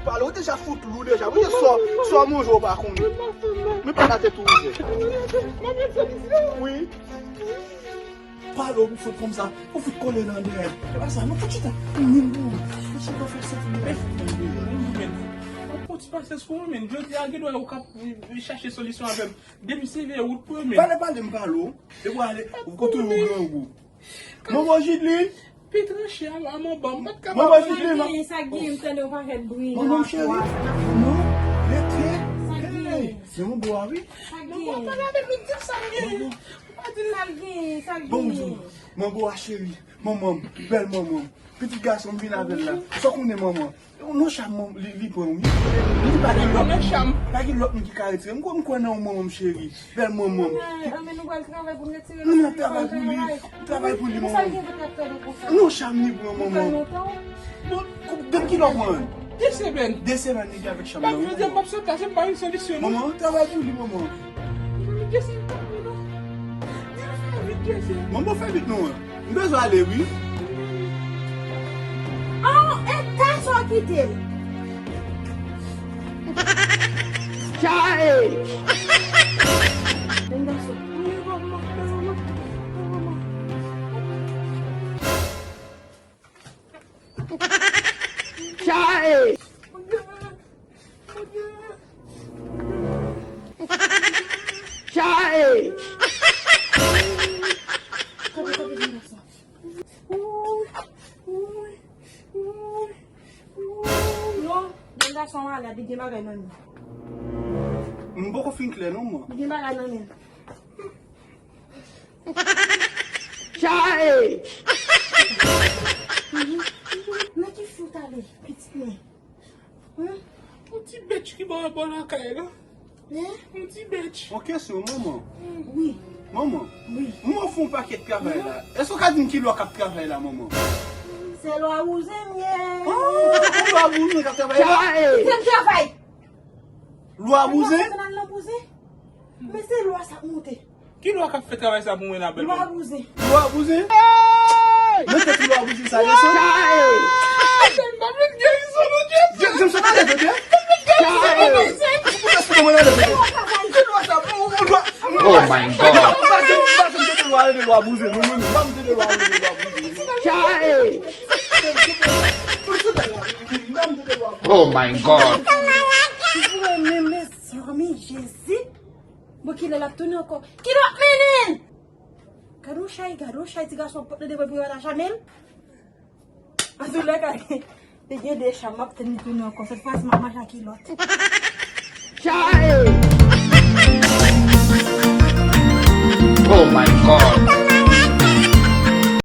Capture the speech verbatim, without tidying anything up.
Pale, ou deja fout lou deja. Mwen sò, sò manje ou pa konnen. Men pa la tèt ou ouvè. Wi. Pale, ou fout konsa. Ou fout kole nan dèyè. E pa sa, non, fout chita. Ou menm pou ou. Fout chita, fè sèt mil. Ou fout pasyans pou mwen, men jodi a, gen dwa ou k ap chache solisyon avè m. Depi se vye wout pou yo, men. Pale, pale, m pale w. Depi w ale, ou kote ou grangou. Manman Jidlin. Pi tranche a, a manman m, m pa t ka manman Jidlin, sa gen, m tande yon pakèt bri. Manman m cheri. Manman, rete. Sa gen. Hey, se yon bo a, wi. Sa gen. Manman, pale avè m, di m sa gen. Manman. Ou pa di m sa gen, sa gen. Bon, manbo a cheri, manman m, bèl manman m. Pitit gason m vin avè l la. Sa w konnen manman? Non, cham li, li pran wi. Li pa gen lòt. Pa gen lòt moun ki ka retire. M kwè, m kwè nan ou manman m cheri. Bèl manman m. Anben nou pral travay pou n retire. Nou nan travay pou li. Nou travay pou li manman m. Non, cham li pran manman m. Bon, depi kilè w pran? De semèn. De semèn li gen avèk cham nan wi. M ap sot la, se pa yon solisyon non. Manman, travay pou li manman. Manman, fè vit non. M bezwen ale wi. An eta sa w kite l. Chae! Chae! Chae! Non, jèn gason malad, li gen bagay nan men l. M poko fin klè non, mwen. Li gen bagay nan men l. Chae! Nan ki fi w t ale, pitit mwen? Yon ti bèch ki bò, bò lakay la. Yon ti bèch. Yon kesyon, manman. Wi. Manman. Wi. Manman fè yon pakèt travay la. Èske w ka di m kilè w ap travay la, manman? Se lwa bouzen m ye. Oh, lwa bouzen k ap travay la? Chae! Se m travay. Lwa bouzen? Lwa bouzen? Men se lwa sa ap monte. Ki lwa k ap fè travay sa pou mwen la, bèl manman? Lwa bouzen. Lwa bouzen? Nan tèt ou lwa bouzen sa desann? Chae! Jèn pa vin gerizon non, Jezi. Jèn, jèn, sa pa leve, byen. Chae! Ki lwa sa? Lwa, lwa. Oh my God. M pa janm, m pa janm tande lwa, lwa bouzen. Non, non, non, m pa janm tande lwa, lwa bouzen. Chae! Oh my God. Mwen menm, mezanmi, Jezi. Bon, kilè l ap tounen ankò? Kilè w ap mennen l? Gade yon chay, gade yon chay, ti gason ap pote devan pou yo al achamen l. Antoulèka, te gen de chay, m ap tann li tounen ankò. Sèt fwa si m ap mache ak kilòt. Chay! Oh my God!